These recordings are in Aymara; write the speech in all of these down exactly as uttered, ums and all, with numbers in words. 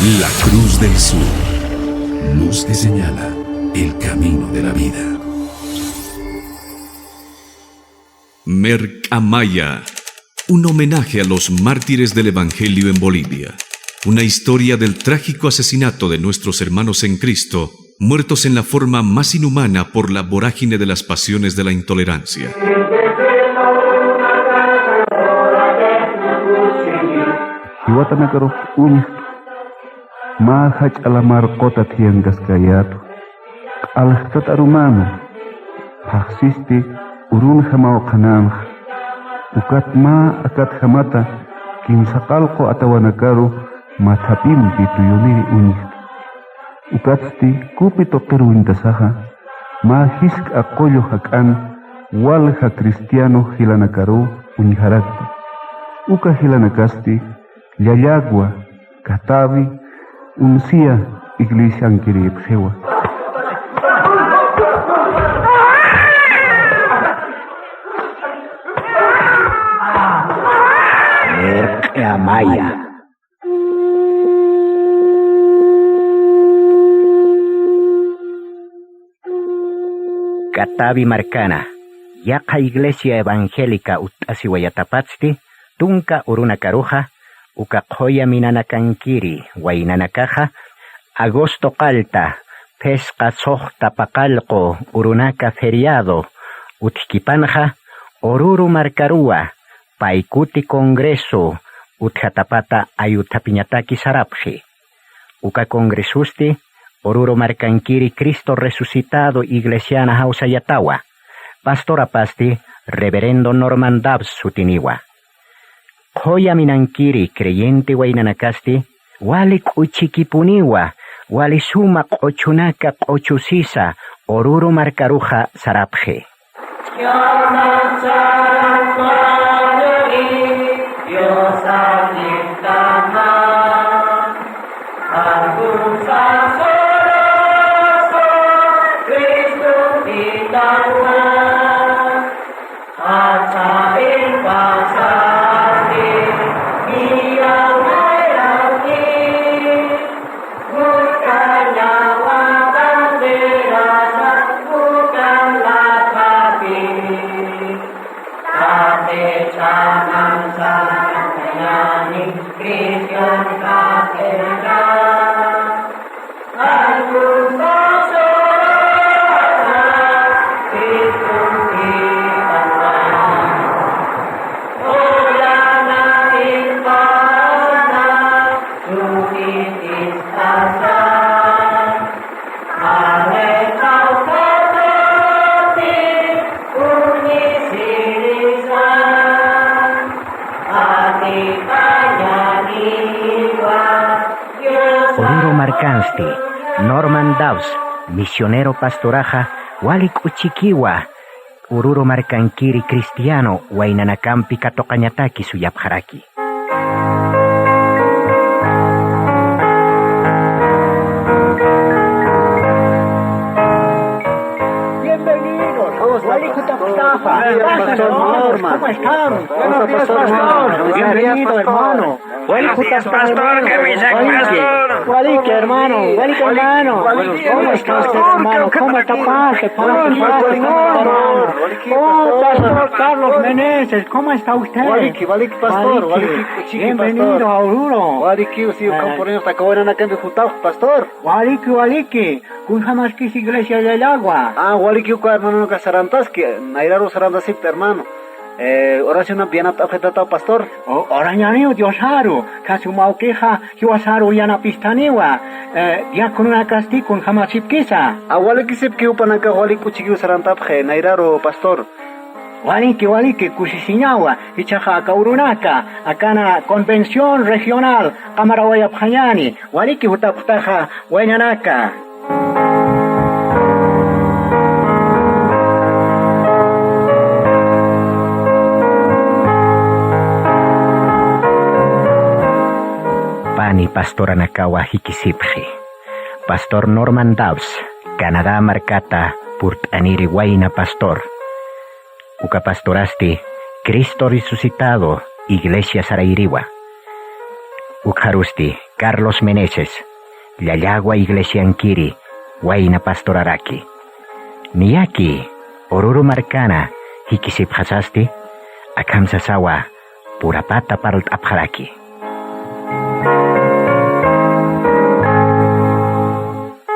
La Cruz del Sur, luz que señala el camino de la vida. Mercamaya, un homenaje a los mártires del Evangelio en Bolivia. Una historia del trágico asesinato de nuestros hermanos en Cristo, muertos en la forma más inhumana por la vorágine de las pasiones de la intolerancia. Jiwatanakarux uñjt'u, mä jach'a lamar quta thiyankaskayätwa. Q'aljtat arumanu, phaxsisti urunjamaw qhananxa. Ukat mä akatjamata kimsa qallqu atawanakaru mathapimpi tuyuniri uñjt'u. Ukatsti kupi tuqiruw uñtasaxa, mä jisk'a qullu jak'an walja cristiano jilanakaruw uñjarakta. Uka jilanakasti Llallagua, Catavi, Uncia iglesiankirïpxiwa. Mercamaya. Catavi markana, yaqha iglesia evangélica utt'asiwayatapatsti, tunka urunakaruxa, uka qhuya minanakankiri waynanakaxa, agosto qallta, phisqa suxta paqallqu urunaka feriado utjkipanxa, Oruro markaruwa, pay kuti congreso utjatapata ayuthapiñataki sarapxi. Uka congresosti Oruro markankiri Cristo Resucitado iglesiana jawsayatawa. Pastorapasti Reverendo Norman Dabbs sutiniwa. Qhuya minankiri creyente waynanakasti wali k'uchikipuniwa, wali suma q'uchunaka q'uchusisa Oruro markaruxa sarapxi. Oruro markansti Norman Dabbs misionero pastoraxa wali k'uchikiwa Oruro markankiri cristiano waynanakampi katuqañataki suyapxaraki. Bienvenidos. Walikiw jutapxtaxa. Gracias, hermanos. ¿Cómo están? Buenos días, pastor. Bienvenido, hermano. Buenos días, pastor. ¿Qué me dice, pastor? Waliki, hermano. Waliki, hermano. ¿Cómo está usted, hermano? ¿Cómo está? Pase, pase, pase, hermano. Oh, pastor Carlos Meneses, ¿cómo está usted? Waliki, waliki, pastor. Waliki. Bienvenido a Oruro. Waliki, sí, pastor. Waliki, waliki. Kunjamaskis iglesia Llallagua. Ah, waliki, uka hermano, uka sarantaski, nayraru sarantasipta, hermano. Eh, oración yanapt'apxitataw, pastor. O, orañaniw Diosaru, khasumawkixa jiwasaru yanapistaniwa, eh, diacononakasti kunjamasipkisa. Ah, walikisipki jupanakax wali k'uchikiw sarantapxi, nayraru, pastor. Waliki, waliki, kusisiñawa, jichhaxa aka urunaka, akana convención regional qamarawayapxañani, waliki jutapxtaxa, waynanaka. Pani pastoranakawa jikisipxi. Pastor Norman Dabbs, Canadá markata purt'aniri wayna pastor. Uka pastorasti Cristo Resucitado iglesia sarayiriwa. Ukxarusti Carlos Meneses, Llallagua iglesiankiri wayna pastoraraki. Niyaki Oruro markana jikisipxasasti, akham sasawa purapata parlt'apxaraki.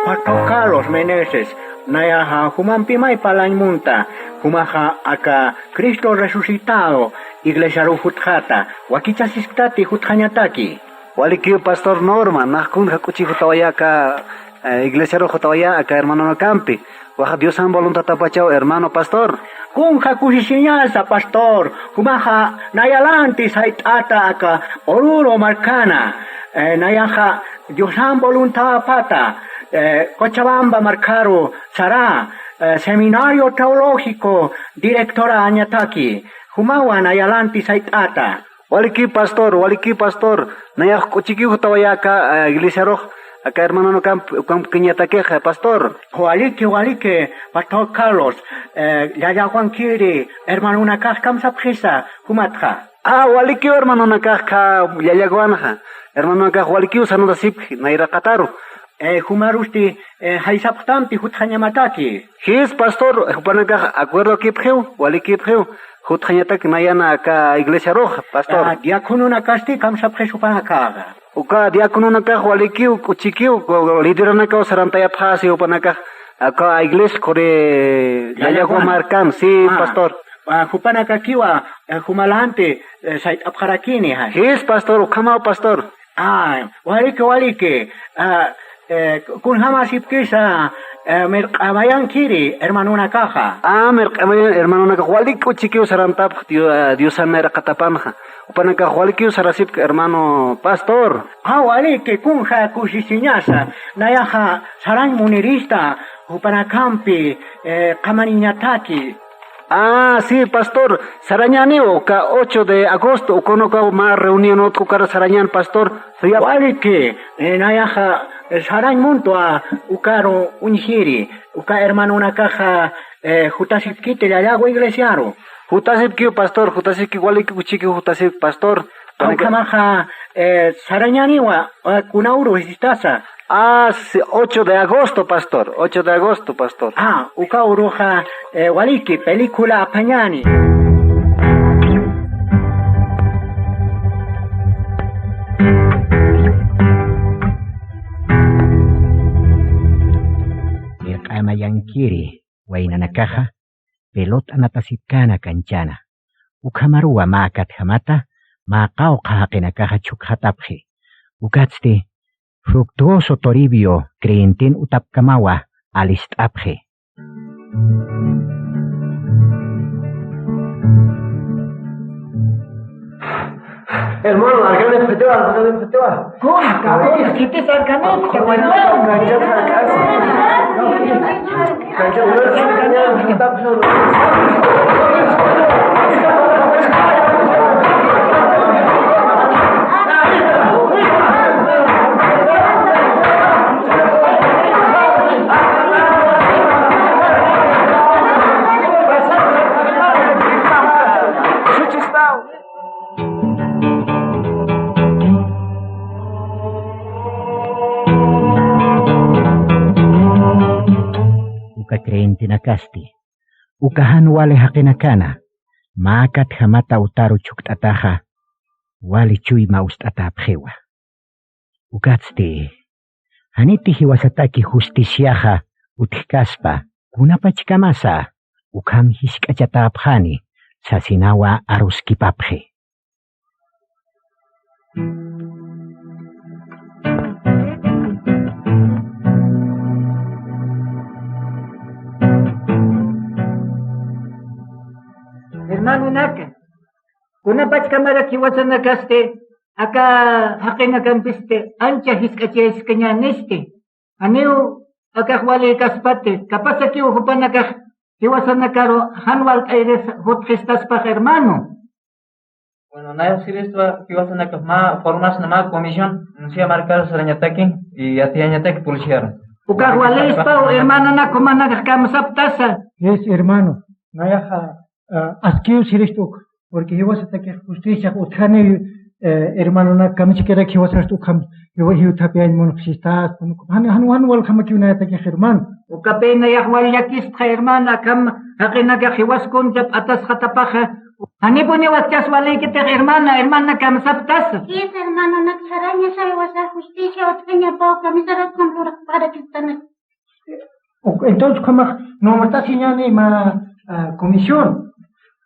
Pastor Carlos Meneses, nayaxa jumampi may parlañ munta, jumaxa aka Cristo resucitado iglesiaru jutxata, wakichasisktati jutxañataki. Walikiw pastor Norma, nax kunja k'uchi jutawaya aka, eh, iglesiaru jutawaya aka hermanonakampi. Waxa Diosan voluntatapachaw hermano pastor. Kunja kusisiñasa pastor, jumaxa nayalanti sayt'ata aka Oruro markana, eh, nayaxa Diosan voluntapata, eh, Cochabamba markaru sara, eh, seminario teológico directorañataki, jumawa nayalanti sayt'ata. Walikiw pastor, walikiw pastor, nayax k'uchikiw jutawaya aka, eh, iglesiarux, aka hermanonakamp, ukampiñatakix, eh, pastor. Waliki, waliki, pastor Carlos, eh, Llallaguankiri hermanonakax kamsapxisa, jumatxa. Ah, walikiw hermanonakax kha Llallaguanxa, hermanonakax walikiw saludatasipki nayraqataru. Eh, jumarusti, eh, jaysapxtampi jutxañamataki. Jis, pastor, jupanakax acuerdokipxiw, walikipxiw, jutxañataki nayana aka iglesiarux, pastor. Ah, diacononakasti kamsapxis jupanakaxa. Uka diacononakax walikiw, k'uchikiw, lideranakaw sarantayapxasi jupanakax, aka iglesia Quri Llallagua markan, sí, pastor. Ah, jupanakakiwa, eh, jumalanti, eh, sayt'apxarakini, jay. Jis, pastor, ukhamaw, pastor. Ah, waliki, waliki. Ah, eh, kunjamasipkisa, eh, mirq'amayankiri hermanonakaxa. Ah, mirq'amayan hermanonakax walik k'uchikiw sarantapx Dio-, eh, Diosan nayraqatapanxa. Jupanakax walikiw sarasipki hermano pastor. Ah, waliki, kunja kusisiñasa. Nayaxa sarañ munirista jupanakampi, eh, qamaniñataki. Ah, sí, pastor, sarañäniw, uka ocho de agosto, ukanukaw mä reunión utjkar sarañän, pastor. Suya- Waliki, eh, nayaxa, eh, sarañ muntwa ukaru uñjiri, uka hermanonakaxa, eh, jutasipkiti Llallagua iglesiaru. Jutasipkiw, pastor, jutasipki, waliki k'uchikiw jutasipki, pastor. Ukhamaxa, eh, sarañäniwa, eh, kuna uru sistasa. Ah, sí, ocho de agosto, pastor. Ocho de agosto, pastor. Ah, uka uruxa, eh, waliki, película apañäni. Mirq'amayankiri waynanakaxa pelota anatasipkäna kanchana. Ukhamaruwa mä akatjamata mä qawqha jaqinakaxa chhukxatapxi. Ukatsti Fructuoso Toribio creyentin utapkamawa alist'apxi. Hermano, arkanipxitiwa, arkanipxitiwa. Kun, kun, khitis arkanipxitiwa, hermano. Kanchat sark'asi. Kanchat sark'asi. Uka creyentenakasti, uka jan wali jaqinakana, mä katjamata utaru chhukt'ataxa, wali chuyma ust'atäpxiwa. Ukatsti, janiti jiwasataki justiciaxa utjkaspa, kunapachkamasa ukham jisk'achatäpxani sasinawa aruskipapxi. Hermanonaka, kunapachkamarak jiwasanakasti aka jaqinakampisti ancha jisk'achayaskañänisti. Janiw akax walïkaspati, kapasakiw jupanakax jiwasanakaru jan walt'ayris jutxistaspax, hermano. Bueno, nayax siristwa jiwasanakax mä formasna mä comisión, nunsia markar sarañataki, y yatiyañataki policiar. Ukax walïspaw, hermanonak jumanakax kamsaptasa. Es, hermano, nayaxa, ah, askiw siristwa, porque jiwasatakix justiciax utjaniw, eh, hermanonak kamichkiraki jiwasasti ukham, jiwa jiwthapiyañ munxistas, jan, jan, jan walkhamakiw nayatakix hermano. Ukapï nayax wal llakistxa hermano, akham jaqinakax jiwaskuncha p'atasxatapaxa, janipuniw akchas walïkitix hermano, hermana kamsaptasa. Sí, hermanonak sarañasa jiwasa justicia utjañapaw kamisarakun lurapxarakistana. Ok, entonces, ukhamax nombrtasiñäni mä, ah, comisión.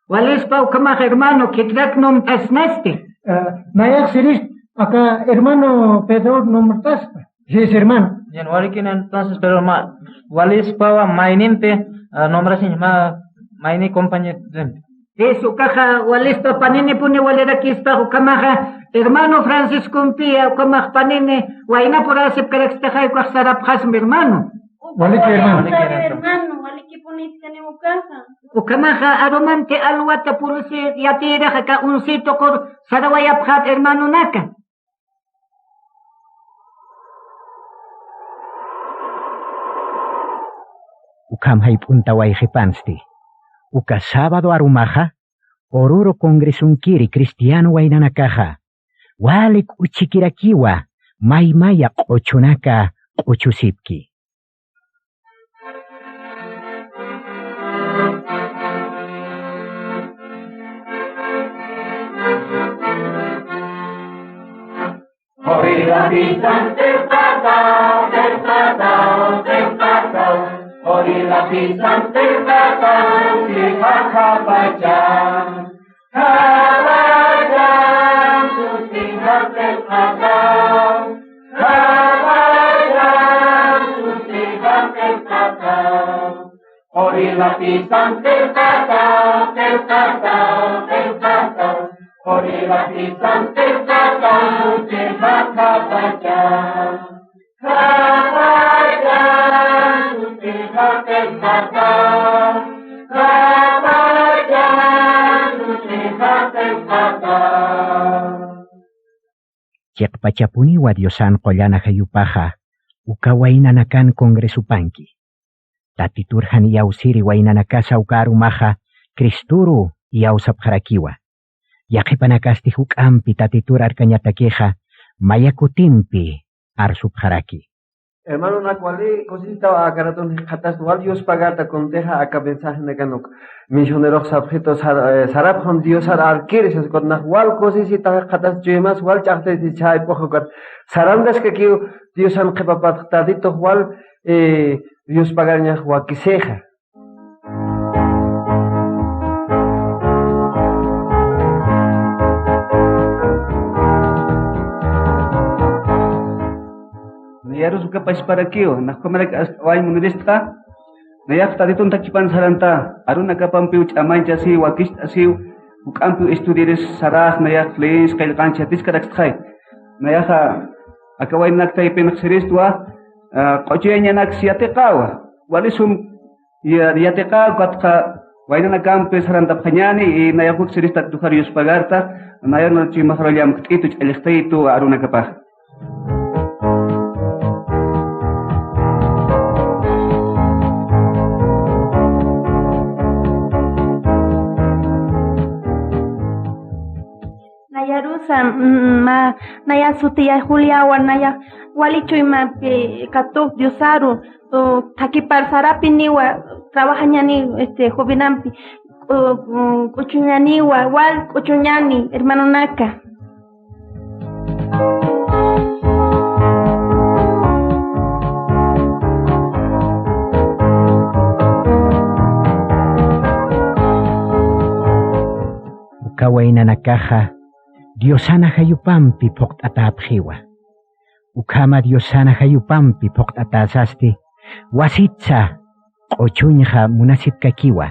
Walispa ukhamax hermano, khitrak nombrtasnasti. Ah, nayax sirist, aka hermano Pedro nombrtaspa. Sí, es hermano. Bien, walikin entonces, pero ma, walispawa maynimpi, ah, nombrasiñ mä mayni compañerimpi. Tis ukaxa walispa paninipuni walirakispa ukhamaxa, hermano Franciscompiya ukhamax panini waynapurasipkarakstaxay ukax sarapxasmi hermano. Waliki hermano. Hermano, walikipunitkanim ukaxa. Ukhamaxa arumanti alwata purisi yatiyirax aka unsi tuqur sarawayapxät hermanonaka. Ukham jayp'unta wayqipansti, uka sábado arumaxa, Oruro congresonkiri cristiano waynanakaxa, wali k'uchikirakiwa, maymaya q'uchunaka q'uchusipki. Qurilapisan qillqataw, qillqataw, qillqataw. Qurilapisan qillqataw, qillqataw, qillqataw. Qhapachan, sutix qillqataw. Qhapachan, sutix qillqataw. Qurilapisan qillqataw, qillqataw, qillqataw. Qurilapisan qillqataw, qillqataw, qillqataw. Qhapachan, sutix qillqataw. Qhapachan, sutix qillqataw. Chiqpachapuniwa Diosan qullan ajayupaxa, uka waynanakan congresopanki. Tatitur jan iyawsiri waynanakasa uka arumaxa Cristoru iyawsapxarakiwa. Yaqhipanakasti juk'ampi Tatitur arkañatakixa maya kutimpi arsupxaraki. Hermanonak, wali kusisitaw aka ratun jikxatasta, wal yuspagarta kuntixa aka mensajenakan uk misionerox sapxitu sar-, eh, sarapxam Diosar arkiri sas ukat nax wal kusisitaw jikxatasta, chuymas wal ch'axtaytichäpux ukat sarantaskakiw Diosan qhipapat Tatitux wal, eh, yuspagarñax wakisixa. Nayarus uka pachparakiw, nax ukhamarak ast'awañ muniristxa, nayax Tatitun thakipan saranta, arunakapampiw ch'amañchasiw, wakicht'asiw, juk'ampiw estudiaris sarax, nayax leeñs qillqanch yatiskarakstxay. Nayaxa aka waynanak taypinx siristwa, ah, q'uchuyañanaks yatiqawa. Walisum ya-, yatiqa, ukatxa waynanakampi sarantapxañäni, y nayax uk sirista Tatitur yuspagarta, nayax chuymaxaru llamkt'itu, ch'allxt'itu arunakapax. Nayarusa, mm, ma, naya sutiya Juliawa, naya wali chuymampi katux Diosaru, u, thakipar sarapiniwa, trabajañani, este, jovenampi, u, u, k'uchuñaniwa, wal k'uchuñani, hermanonaka. Uka waynanakaxa Diosan ajayupampi phuqt'atäpxiwa. Ukhama Diosan ajayupampi phuqt'atäsasti, wasitsa q'uchuñxa munasipkakiwa.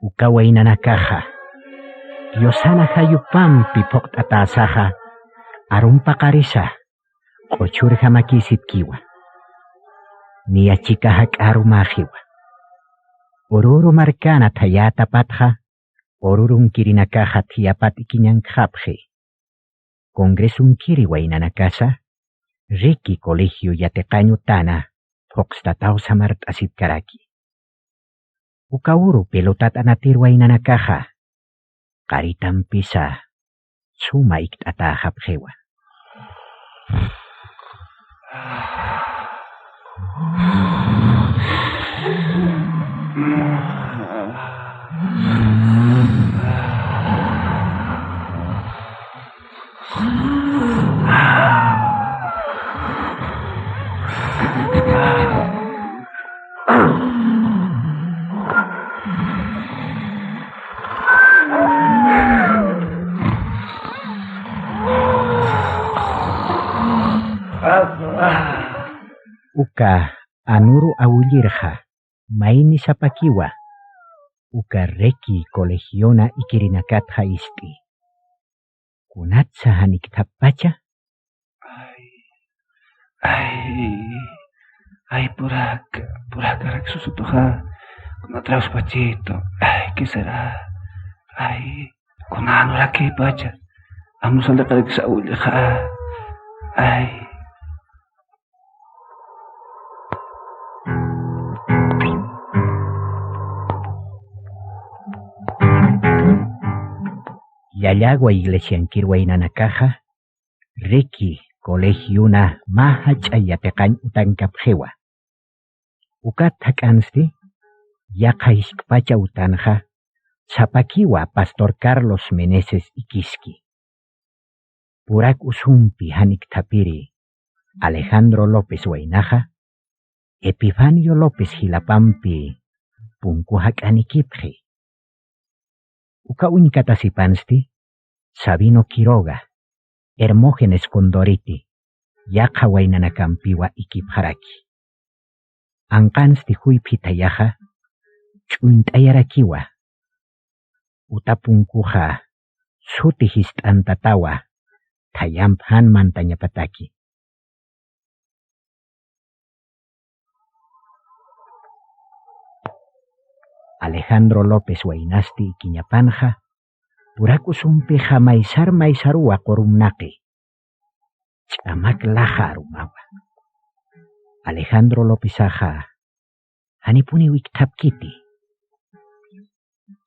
Uka waynanakaxa, Diosana jayupampi phuqt'atäsaxa, arum paqarisa, q'uchurjamakïsipkiwa. Niya chika jak'arumäxiwa. Ururu markana thayätapatxa, ururunkirinakaxa thiyapat ikiñankxapxi. Congresonkiri waynanakasa, riki colegio yatiqañ utana phuqstataw samart'asipkaraki. Uka uru pelotat anatir waynanakaxa, qaritampisa suma ikt'atäxapxiwa. Uka anuru awillirxa mayni sapakiwa, uka riki colegiona ikirinakatxa ist'i. Kunatsa jan ikthappacha. Ay, ay, ay, purak, purakarak susutuxa. Kunatraws pachito. Ay, ¿qué será? Ay, kunan urakipacha. Amusa liqaraksa awillxa. Ay. Llallagwa iglesiankir waynanakaxa, riki colegiona mä jach'a yatiqañ utankapxiwa. Ukat jak'ansti, yaqha jiskpacha utanxa, sapakiwa pastor Carlos Meneses ikiski. Purak usumpi jan ikthapiri Alejandro López waynaxa, Epifanio López jilapampi punku jak'anikipxi. Uka uñkatasipansti, Sabino Quiroga, Hermógenes Condoriti, yaqha waynanakampiwa ikipxaraki. Anqansti juyphi thayaxa, ch'uñt'ayarakiwa. Uta punkuxa, suti jist'antatawa, thayamp jan mantañapataki. Alejandro López waynasti ikiñapanxa, purak usumpixa maysar maysaruwa qurumnaqi. Ch'amak laxa arumawa. Alejandro Lópezaxa, janipuniw ikthapkiti.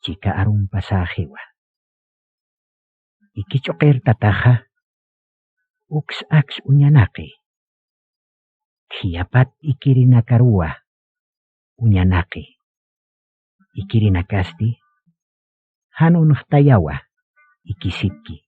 Chika arumpasäxiwa. Iki ch'uqir tataxa, uks aks uñanaqi. Khiyapat ikirinakaruwa uñanaqi. Ikirinakasti, jan unxtayawa, ikisipki.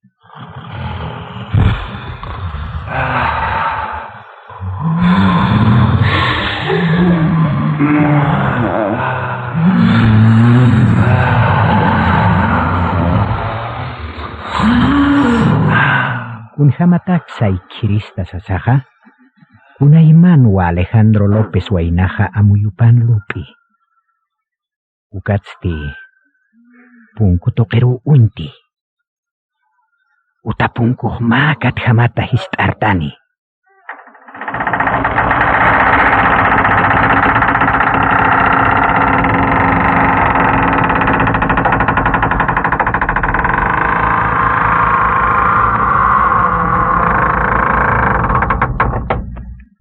Kunjamatak saykhirista sasaxa, kunaymanwa Alejandro López waynaxa amuyupan lup'i. Ukatsti punku tuqiruw uñti. Uta punkux mä katjamata jist'artani.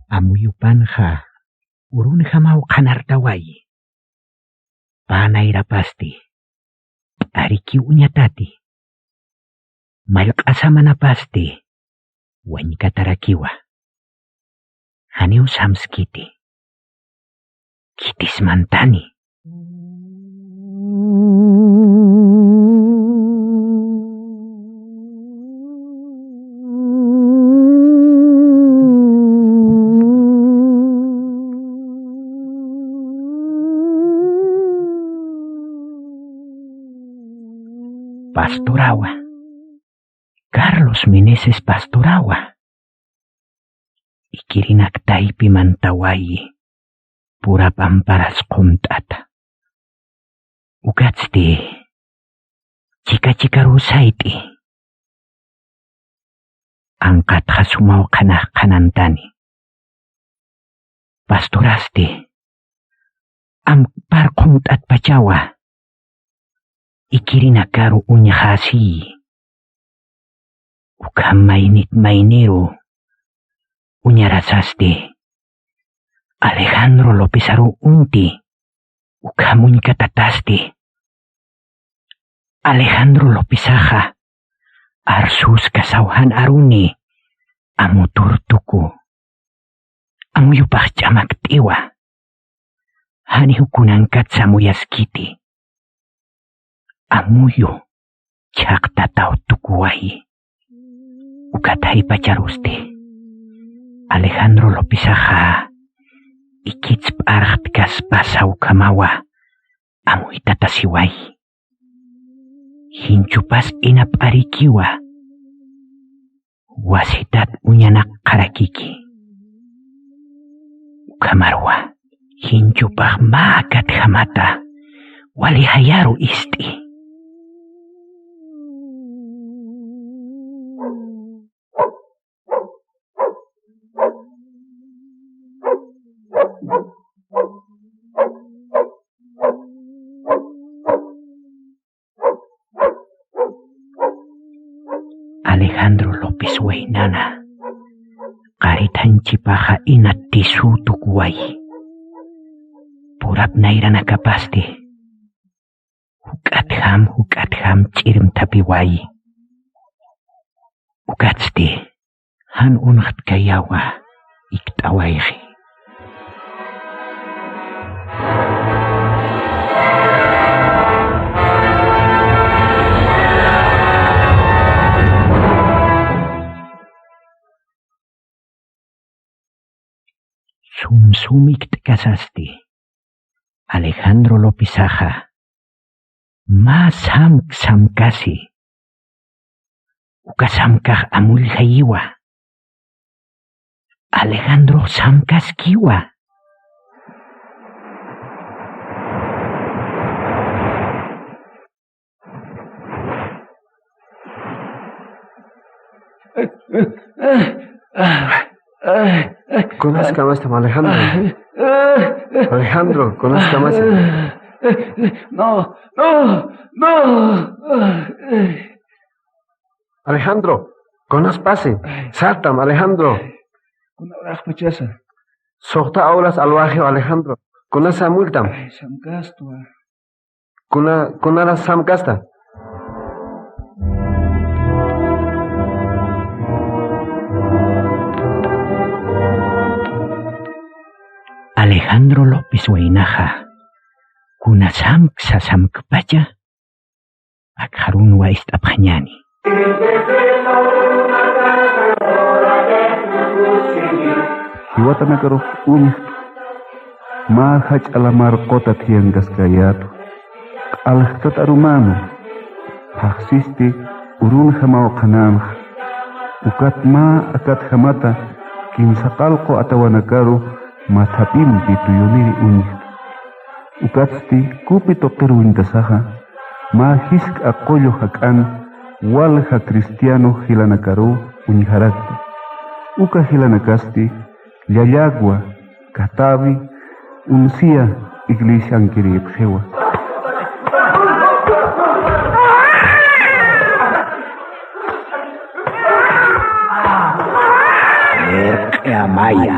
Amuyupanxa urunjamaw qhanartawayi. Pä nayrapasti, p'arikiw uñatati. Mallq'asamanapasti, wañkatarakiwa. Janiw samskiti. Khitis mantani. Pastorawa, Carlos Meneses Pastorawa, ikirinak taypi mantawayi purap amparas qumt'ata. Ukatsti chika chikaruw sayt'i. Anqatxa sumaw qhanax qhanantani. Pastorasti ampar qumt'atpachawa ikirinakaru uñxäsiyi. Ukham maynit mayniru uñarasasti, Alejandro Lópezaru uñti. Ukham uñkatatasti, Alejandro Lópezaxa arsuskasaw jan aruni amutur tuku. Amuyupax ch'amakt'iwa. Janiw kunankat samuyaskiti. Amuyu chhaqtataw tukuwayi. Ukat jaypacharusti Alejandro Lópezaxa ikits p'arxtkaspasa ukhamawa amuytatasiwayi. Jinchupas inap'arikiwa. Wasitat uñanakxarakiki. Ukhamaruwa jinchupax mä akatjamata wali jayaru ist'i. Alejandro López waynana qarithanchipaxa inattisüw tukuwayi. Purap nayranakapasti juk'atjam juk'atjam ch'irmthapiwayi. Ukatsti jan unxtkayawa ikt'awayxi. Sum sum ikt'kasasti Alejandro Lópezaxa mä samk samkasi. Uka samkax amulljayiwa. Alejandrox samkaskiwa. Kunas kamastam, Alejandro? Alejandro, kunas kamastam? No, no, no. Alejandro, kunas pasi? Saltam, Alejandro. Kuna uraqpachasa? Suxta awlas alwaxiw, Alejandro. Kunas amulltam? Ay, samkastwa. Kuna, kunaras samkasta? Alejandro López waynaxa, kuna samksa samkpacha, akxarunwa ist'apxañäni. Jiwatanakarux uñjt'u, mä jach'a lamar quta thiyankaskayätwa. Q'aljtat arumänu, phaxsisti urunjamaw qhanänxa. Ukat mä akatjamata kimsa qallqu atawanakaru mathapimpi tuyuniri uñjt'u. Ukatsti kupi tuqiruw uñtasaxa, mä jisk'a qullu jak'an walja cristiano jilanakaruw uñjarakta. Uka jilanakasti Llallagua, Catavi, Uncia iglesiankirïpxiwa. Mirq'i amaya.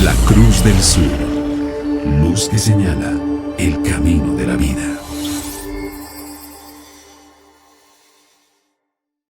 La Cruz del Sur, luz que señala el camino de la vida.